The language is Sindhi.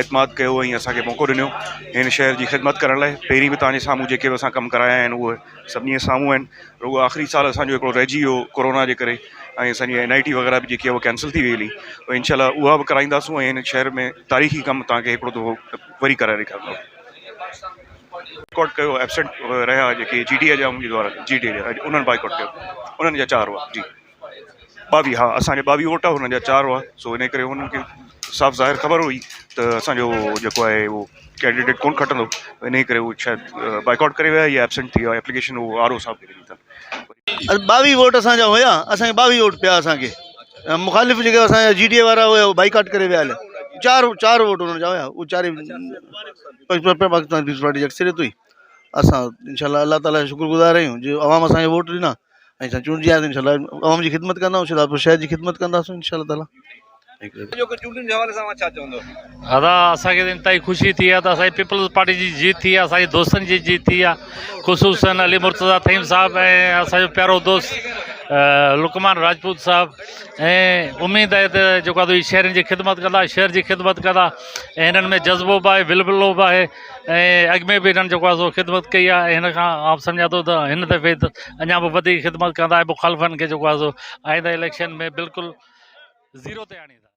اعتماد ڪيو ۽ اسان کي موقعو ڏنو هن شهر جي خدمت ڪرڻ لاء پهرين به توهان جي سامهون جيڪي به اسان ڪم ڪرايا آهن اهي سڀني جي سامهون آهن رڳو آخري سال اسان جو هڪڙو رهجي ويو ڪورونا جي ڪري ۽ اسان جي اين I ٽي وغيره به جيڪي اها ڪينسل ٿي وئي هلي انشاء الله اها به ڪرائينداسون ۽ هن شهر ۾ تاريخي ڪم توهان کي هڪڙو دفعو وري ڪرائي ڏيکارينداسون بائيڪاٽ ڪيو ايبسنٽ رهيا جيڪي جي ڊي اي جا اميدوار جي ڊي اي جا انهن بائيڪاٽ ڪيو انهن جا چار هئا جي ٻاويهه ها اسان جا ٻاويهه ووٽ هئا هنن جا چار هئا سو ان ڪري هنن کي صاف ظاهر خبر هئي ته اسانجو جيڪو آهي اهو ڪينڊيڊيٽ ڪون کٽندو ان ڪري هو شايد بائيڪاٽ ڪري ويا يا ايبسنٽ ٿي ويا ايپليڪيشن هو آر او صاحب کي ڏني اٿن ٻاويهه ووٽ اسان جا هيا اسان کي ٻاويهه ووٽ پيا اسان کي مخالف جيڪي اسان جا جي ڊي اي وارا هيا اهي بائيڪاٽ ڪري ويا هليا چار چار ووٽ انهن جا هيا اهي چار ئي پاڪستان پيپلز پارٽي جي اڪثريت هئي اسان انشاء الله الله تعالي جو شڪر گذار آهيون جو عوام اسان کي ووٽ ڏنا ۽ اسان چونڊجي آياسين انشاء الله عوام جي خدمت ڪنداسون شهدادپور شهر جي خدمت ڪنداسون انشاء الله تعالي اڄوڪي چونڊن جي حوالي سان اوهان ڇا چوندو؟ ادا اسان کي ته انتهائي خوشي ٿي آهي ته اسان جي پيپلز پارٽي جي جيت ٿي آهي اسان جي دوستن جي جيت ٿي آهي خصوصن علي مرتضيٰ ٿهيم صاحب ۽ اسان جو پيارو دوست لقمان راجپوت صاحب ۽ اميد آهي ته جيڪو آهي شهرين جي خدمت ڪندا شهر جي خدمت ڪندا ۽ هنن ۾ جذبو به آهي ولولو به آهي ۽ اڳ ۾ به هنن جيڪو آهي سو خدمت ڪئي آهي ۽ هن کان آئون سمجهان ٿو ته هن دفعي ته اڃا به وڌيڪ خدمت ڪندا ۽ مخالفن کي جيڪو آهي سو آئنده اليڪشن ۾ بلڪل زيرو تي آڻيندا.